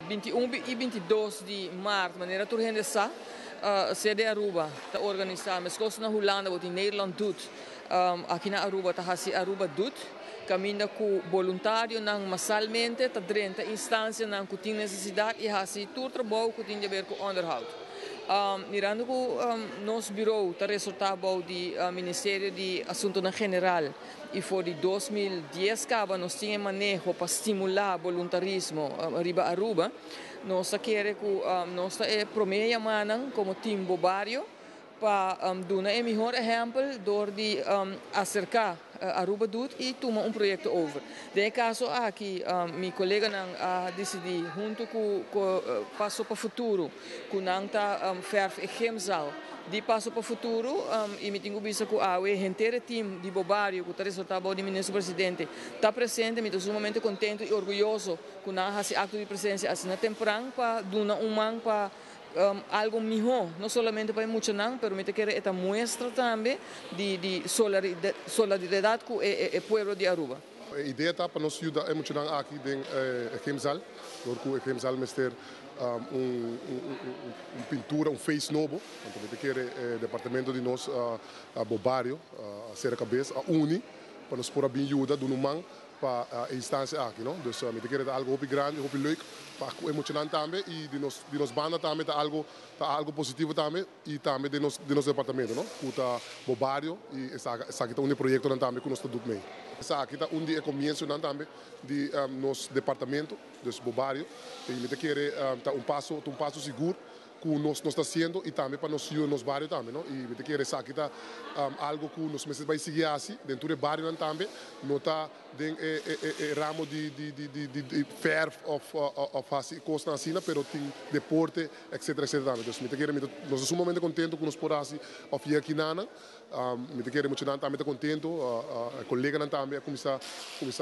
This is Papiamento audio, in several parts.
21 y 22 di maart, manera tur hende sa, CD Aruba ta organisa, mescos na Hulanda, bo tin Nederland Doet, aki na Aruba ta haci Aruba Doet, caminda cu boluntarionan masalmente ta drenta instancianan cu tin necesidad y haci tur trabou cu tin di haber cu onderhoud. Mirando cu nos bureau ta resorta bou di Ministerio di Asuntonan General y for di 2010 caba nos tin e maneho pa stimula boluntarismo riba Aruba, nos ta kere cu nos ta e prome yamanan como Team BoBario pa duna e mihor ehempel door di acerca Aruba Doet y tuma un proyecto over. Den e caso aki, mi coleganan a dicidi hunto cu Paso pa Futuro, cu nan ta verf e gymzaal di Paso pa Futuro, y mi tin cu bisa cu awe henter e team di BoBario cu ta resorta bou di minister presidente ta presente. Mi ta sumamente contento y orguyoso cu nan a haci acto di presencia asina tempran pa duna un man pa algo miho, no solamente pa e muchanan, pero mi ta kere e ta muestra tambe di solidaridad cu e pueblo di Aruba. E idea ta pa nos yuda e muchanan aki den e gymzaal, door cu e gymzaal mester un pintura, un face nobo. Anto mi ta kere e departamento di nos BoBario, Sera Cabes, a uni pa nos por a bin yuda, duna un man pa e instancia aki, no? Dus mi ta kere ta algo hopi grandi, hopi leuk pa e muchanan tambe y di nos banda tambe ta algo positivo tambe y tambe di nos departamento, no? Cu ta BoBario y esaki ta un proyecto tambe cu nos ta doet mee. Esaki ta un di e comienso tambe di nos departamento, dus BoBario, y mi ta kere ta un paso sigur cu nos ta haciendo y tambe pa nos nos bario tambe, no? Y mi ta kere esaki ta algo cu nos mester bay sigui asina den e bario tambe, no ta den e ramo di verf of asina, cos asina, pero tin deporte, etc, etc tambe. Dus mi ta kere, nos ta sumamente contento cu nos por asina of aki nana. Mi ta kere mucho tambe ta contento, coleganan tambe a cuminsa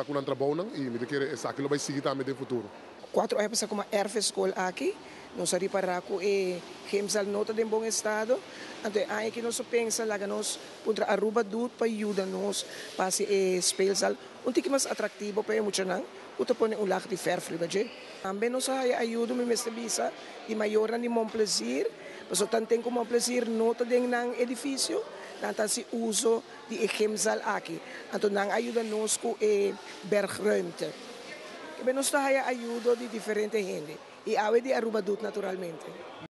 cu nan trabou y mi ta kere esaki lo bay sigui tambe den futuro. 4 aña pasa cu m'a erf e scol aki, nos a ripara cu e gymzaal no ta den bon estado. Anto aki nos a pensa laga nos puntra Aruba Doet pa yuda nos pa e speelzaal un tiki mas atractivo pa muchanan, cu ta pone un laag di verf riba dje. Tambe nos a haya ayudo, mi mester bisa, di mayornan di Mon Plaisir, paso tanten cu Mon Plaisir no ta den nan edificio, nan ta haci uso di e gymzaal aki. Anto nan a yuda nos cu e bergruimte. Cu nos ta haya ayudo di diferente hende. Y awe di Aruba Doet, naturalmente.